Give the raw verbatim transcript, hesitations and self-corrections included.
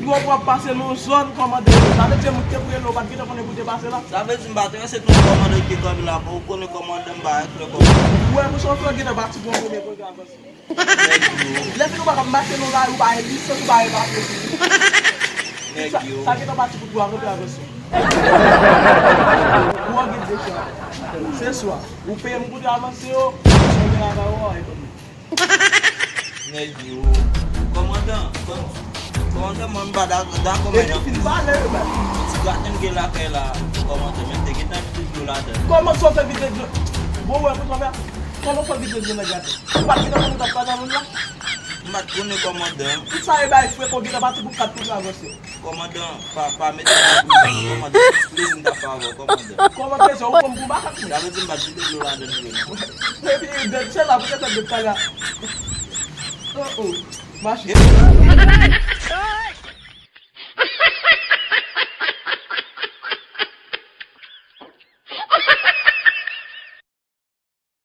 Ou ap pase nan yon zòn kòmandan yo. Sa vle di moun ki te pou rele w pa t gentan konnen pou te pase la. Sa vle di m pa travèse tout kòmandan ki te kanpe la, pou ou konnen kòmandan m pa klè kòmandan. Ou wè pou sa w fè w gentan pati pou yon premye kote avanse. Nèg yo. Lè fini ou pa ka mache nan lari, ou pa gen lisans, ou pa gen papye. Nèg yo. Sa gentan pati pou twa kote avanse. Ou an gid de chan. Se swa. Ou peye m kote avanse yo, ou sonje la ba ou a, e konn. Nèg yo. Kòmandan, kòm- kòmandan, mwen m pa dakò, dakò, men epi fin pale, wi, baz. Ti graten m gen lakay la, kòmandan, men te gentan vide dlo ladan. Kòman sa w fè vide dlo? Bon, wè, pou sa w fè, kòman w fè vide dlo nan graten? Ou pa t gentan konnen w t ap pale a moun la? M pa t konnen, kòmandan. Tout sa e bay frè, kon gentan pati pou kat pou travèse. Kòmandan, pa, pa mete m nan prizon, non, kòmandan. Plezi m t ap fè avè w, kòmandan. Kòman plezi? Ou pran m pou makak, men. Sa vle di m pa t vide dlo ladan vre, non. Epi, se la, pou te fè de talè. Oh, oh. Mache.